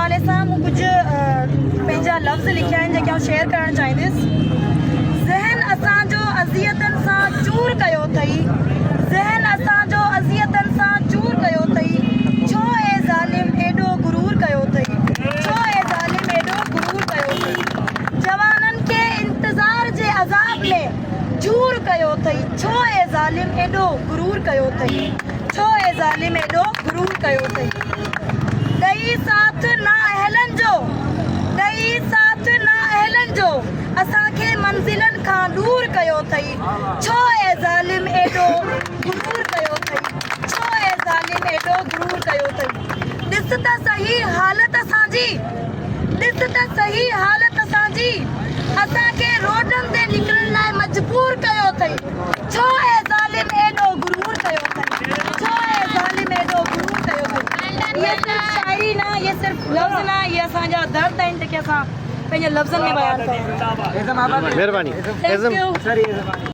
حوالي سان مون ڪجهه پنهنجا لفظ لکيا آهن جيڪي آئون شيئر ڪرڻ چاهيندس. ذهن اسان جو اذيتن سان چور ڪيو اٿئي ذهن اسان جو اذيتن سان چور ڪيو اٿئي ڇو اي ظالم ايڏو غرور ڪيو اٿئي ڇو اي ظالم ايڏو غرور ڪيو اٿئي جوانن کي انتظار جي عذاب ۾ جھور ڪيو اٿئي ڇو اي ظالم ايڏو غرور ڪيو اٿئي ڇو اي ظالم ايڏو غرور ڪيو اٿئي ڏئي ساٿ نااهلن جو ڏئي ساٿ نااهلن جو اسان کي منزلن کان ڏور ڪيو اٿئي ڇو اي ظالم ايڏو غرور ڪيو اٿئي ڇو اي ظالم ايڏو غرور ڪيو اٿئي ڏس ته سهي حالت اسان جي ڏس ته سهي حالت اسان جي اسان کي روڊن تي نڪرڻ لاء مجبور ڪيو اٿئي ڇو اي ظالم ايڏو غرور ڪيو اٿئي ڇو اي ظالم ايڏو غرور ڪيو اٿئي اهي صرف شاعري نه اهي صرف لفظ نه اهي اسان جا درد آهن جيڪي اسان پنهنجي لفظن ۾ بيان ڪيا آهن. مهرباني. Thank you.